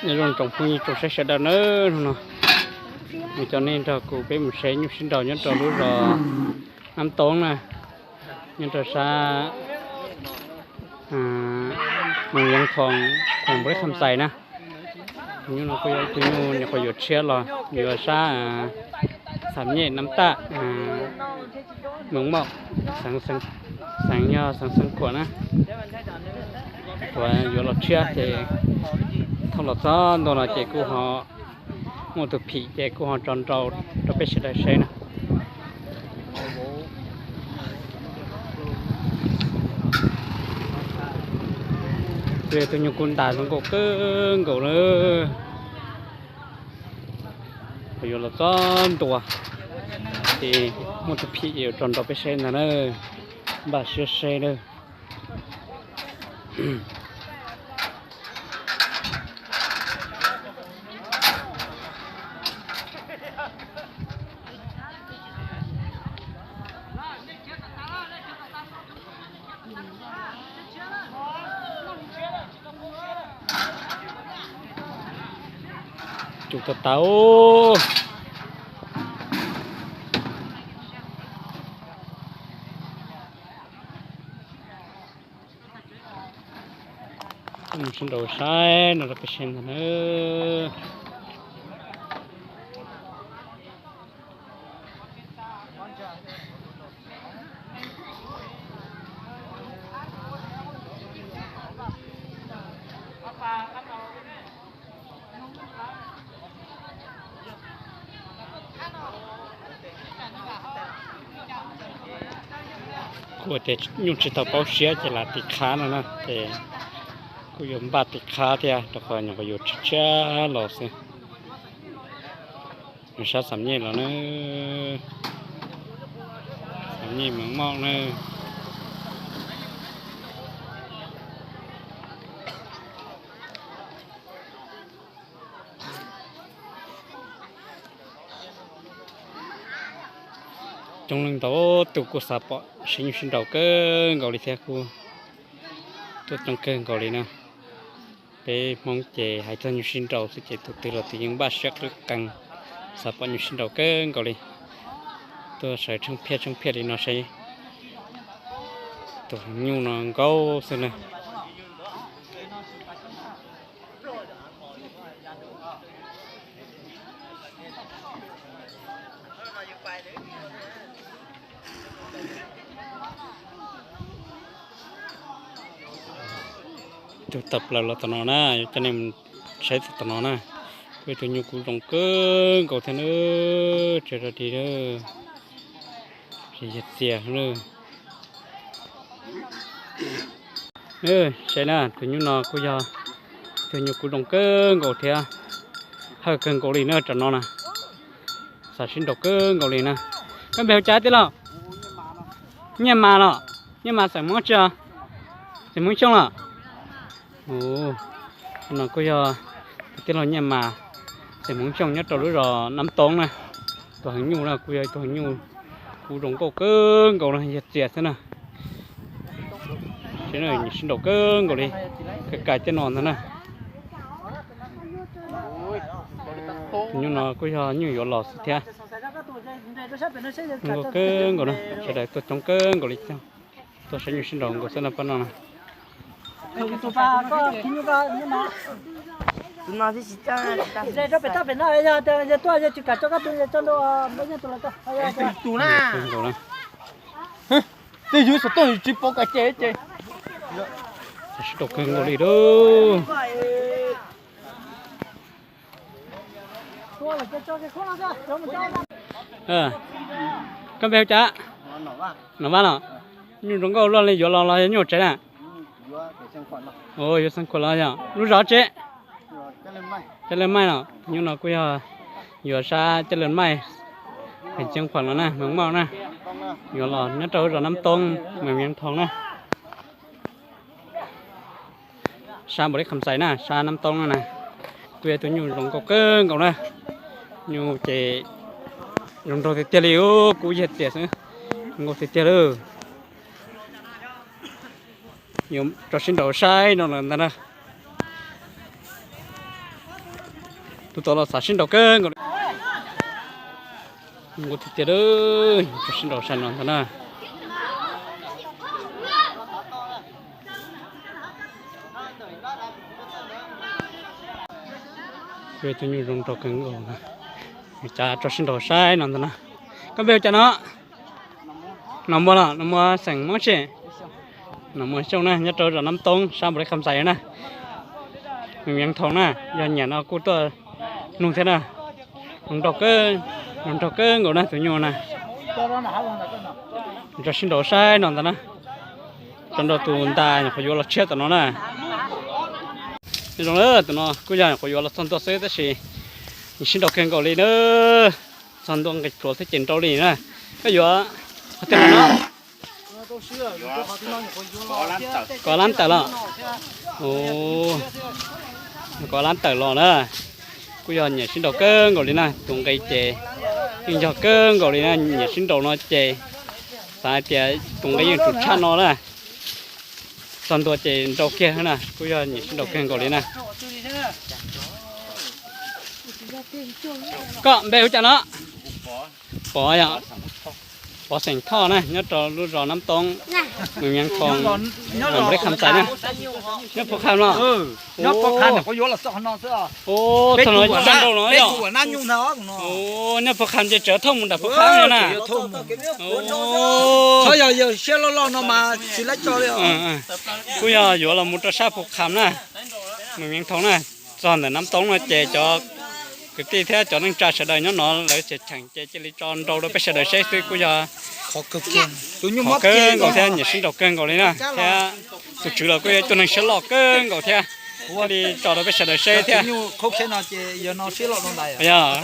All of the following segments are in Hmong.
Nyob zoo tsoom phooj ywg tsoom saib sawv daws nawb, hnub no kuv coj nej nrog kuv peb mus saib nyuj sib nraus nyob rau lub zos Nab Toob na, nyob rau sab Moos Yeev Thoom, Npaus Lis Kham Xais na. Tus nyuj no kuj yog ib tug nyuj nyuam qhuav yuav tshiab los yuav sab Xam Nyej Nab Taj, Moos Moj, xeev yog xeev Xeev Khuam na. Kuv yuav los tshiab ces thauj los txog ntua no ces kuj ho muaj tus phim ces kuj ho tso nrau rau peb sawv daws saib na. Tus nyuj kuj ntas zoo nkauj kawg nkaus lawm. Kuv yuav los txog ntua ces muaj tus phim yuav tso nrau peb saib ntag na. Npaj siab saib na. Cus tau tau. Mus sib nraus saib no rau peb saib ntag na. Kuv tias nyuj tsis tau paub siab ces lam tiv qhab no na, ces kuj yuav npaj tiv qhab thiab rau qhov nyuam qhuav yuav tshiab tshiab los xwb. Sab Xam Nyej los na, Xam Nyej Moos Moj na. Coob leej ntau tus kuj xav pom saib nyuj sib nraus kawg nkaus li thiab, kuj tuaj coob kawg nkaus li na. Peb Hmoob ces hais txog nyuj sib nraus xwb ces tus twg los tus yeej npaj siab qwb qees, xav pom nyuj sib nraus kawg nkaus li. Tuaj sawv tsheej phiaj tsheej phiaj li no saib tus heev nyuj no nkaus xwb na. Tus tawm plaws los tom no na, yuav coj nej saib tom no na. Kuj ib tug nyuj kuj zoo kawg nkaus thiab na, tsa ra di, tsis yog txias na. Saib na, tus nyuj no kuj yog tus nyuj kuj zoo kawg nkaus thiab, hawj kawg nkaus li na, tam no na, xav sib nraus kawg nkaus li na. Koj npe hu cas tij laug? Nyiaj Mas los? Nyiaj Mas xeem Hmoob tsi? Xeem Hmoob Xyooj los? No kuj yog tus tij laug Nyiaj Mas xeem Hmoob Xyooj nyob rau lub zos Nab Toob na. Tus heev nyuj no kuj yog ib tug heev nyuj kuj zoo nkauj kawg nkaus no, yog txias xwb na. Sib nraus kawg nkaus li, ka kai tej no ntag na. Tus nyuj no kuj yog nyuj yuav los xwb thiab. Zoo nkauj kawg nkaus na, sawv daws tuaj coob kawg nkaus li, tuaj saib nyuj sib nraus nkaus xwb na pab no na. Kawg nkaus na. Sib nraus kawg nkaus li lauj. Koj npe hu cas? Nom Vaj los? Nyuj zoo nkauj luaj li, yuav los los yog nyuj tsev na? Yuav Xeev Khuam los yog lub zos tsev? Caj Laj Maij los? Nyuj no kuj yog yuav sab Caj Laj Maij, Xeev Khuam los na, Moos Moj na. Yuav los nyob rau zos Nab Toob, Moos Yeev Thoom na. Sab Npaus Lis Kham Xais na, sab Nab Toob no na. Kuj yog tus nyuj zoo nkauj kawg nkaus na. Nyuj ces zoo nraug tiag tiag li, kuv yog txias xwb, zoo nkauj tiag tiag li. Yuav rau sib nraus saib no lawm ntag na. Tus tod los xav sib nraus kawg nkaus li. Nqus tiag tiag, sib nraus sai no ntag na. Tus nyuj zoo nraug kawg nkaus na. Cas tso sib nraus sai no ntag na. Koj npe hu cas no? Nom Muas los? Nom Muas xeem Hmoob tsi? Nom Muas Xyooj na, nyob rau zos Nab Toob sab Npaus Lis Kham Xais na. Nws Viav Thoom na, yog nyiam no kuj tuaj nug thiab na. Zoo nraug kawg, zoo nraug kawg nkaus na tus nyuj na. Tso sib nraus saib no ntag na. Tso nrau tus ntas nyuam qhuav yuav los tshiab tom no na. Zoo, tus no kuj yog nyuam qhuav yuav los txog ntua xwb tab sis nws sib nraus kawg nkaus li na. Txog ntua nqis pluav thiab ces nrau li na. Koj yuav qhov twg los no? Kov lab tawm los? Kov lab tawm los na. Kuj yog nyiam sib nraus kawg nkaus li na, tus nqi ces yeej yog kawg nkaus li na, nyiam sib nraus no ces xav hais tias tus nqi yeej tsum tshaj no na. Txog ntua ces nrau kiag na, kuj yog nyiam sib nraus kawg nkaus li na. Koj npe hu cas no? Pov yom, Pov xeem Thoj na, nyob rau lub zos Nab Toob, mus Viav Thoom, Npaus Lis Kham Xais na. Nyob Phuv Kham los? Txog no tso nrau no yom. Nyob Phuv Kham ces tseem thauj mus nram Phuv Kham no na. Kuj yog yuav los mus rau sab Phuv Kham na, mus Viav Thoom na. Txog ntawm Nab Toob no ces cov kwv tij thiab cov neej tsa sawv daws nyob no lawv tseem cheem ces cia li tso nrau rau peb sawv daws saib xwb, kuj yog qhov kawg nkaus thiab nyiam sib nraus kawg nkaus li na thiab. Tus tswv los kuj yog ib tug neeg siab loj kawg nkaus thiab, thiaj li tso rau peb sawv daws saib thiab. Yog,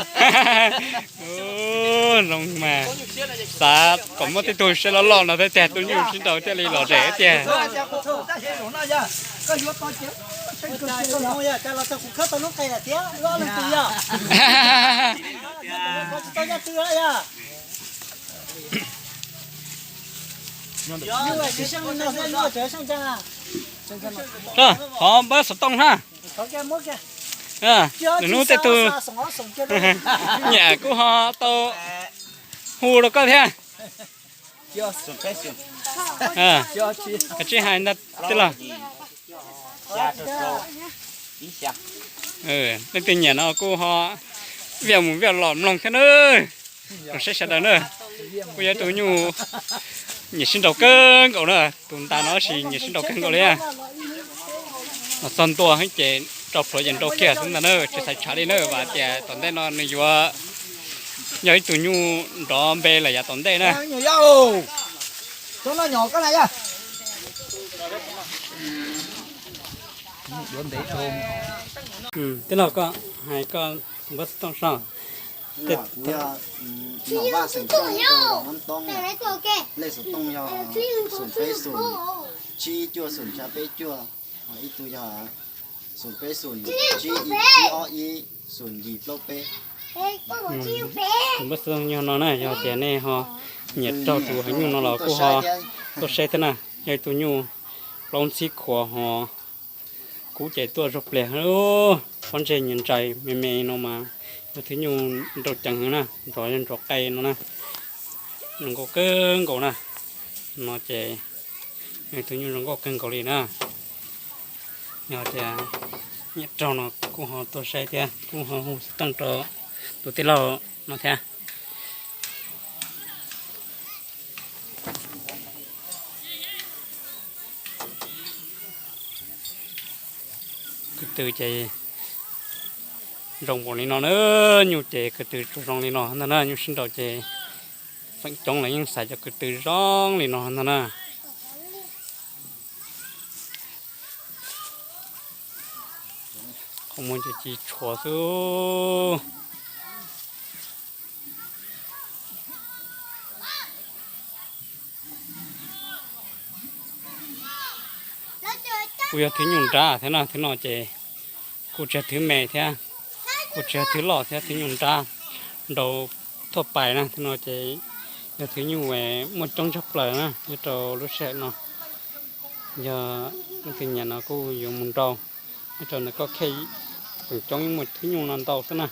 zoo mas, xav kom muaj tej tug siab loj loj no thiab tiag, tus nyuj sib nraus thiaj li lom zem tiag. Qhov npawb xov tooj na. Lwm hnub tej tug nyiam kuj ho tau hu rau koj thiab. Kav tsij hais ntag tij laug. Leej twg nyiam no kuj ho viaj mus viaj los mloog thiab na. Rau saib sawv daws na, kuj yog tus nyuj nyiam sib nraus kawg nkaus na, tus ntas no sis nyiam sib nraus kawg nkaus li. Los txog ntua ces tso plhuav ces nrau kiag xwb ntag na, tsis xaiv tshav li na, vam tias tom ntej no nws yuav yog ib tug nyuj nrov npe lawm yav tom ntej na. Tij laug, koj hais koj tus npawb xov tooj soj. Lej xov tooj yog xoom peb xoom, tsib cuaj xoom xya peb cuaj, ib tug yog xoom peb xoom, tsib ib tsib ob ib, xoom yim plaub peb. Tus npawb xov tooj yog no na, yog tias nej ho nyiam raug tus heev nyuj no los kuj ho tuaj saib thiab na. Yog ib tug nyuj plaub ntxhib khuav ho kub ces tuaj zaug pliag, pob ntseg nyias ntsais me me no mas yog tus nyuj nraug ceev heev na, nrov yog nrov qe no na. Zoo nkauj kawg nkaus na. No ces yog tus nyuj zoo nkauj kawg nkaus li na. Yog tias nyiam raug no kuj ho tuaj saib thiab kuj ho hu xov tooj rau tus tij laug no thiab. Ko tw ces zoo npaum li no na, nyuj ces ko tw zoo li no ntag na, nyuj sib nraus ces feem coob lawv yeej xaiv cov ko tw zoo li no ntag na. Qhov muag ces ci tshuav xwb. Kuj yog thwv nyuj nrab thiab na, thwv no ces kuj tsis yog thwv me thiab, kuj tsis yog thwv loj thiab, thwv nyuj nrab nraus thuaj pais na. Thwv no ces yog thwv nyuj muaj coob tshaj plaws na nyob rau lub sij hawm no. Yog leej twg nyiam no kuj yuav mus nrau nyob rau ntawm Koj Khej Tsoom coob yeej muaj thwb nyuj no ntau xwb na.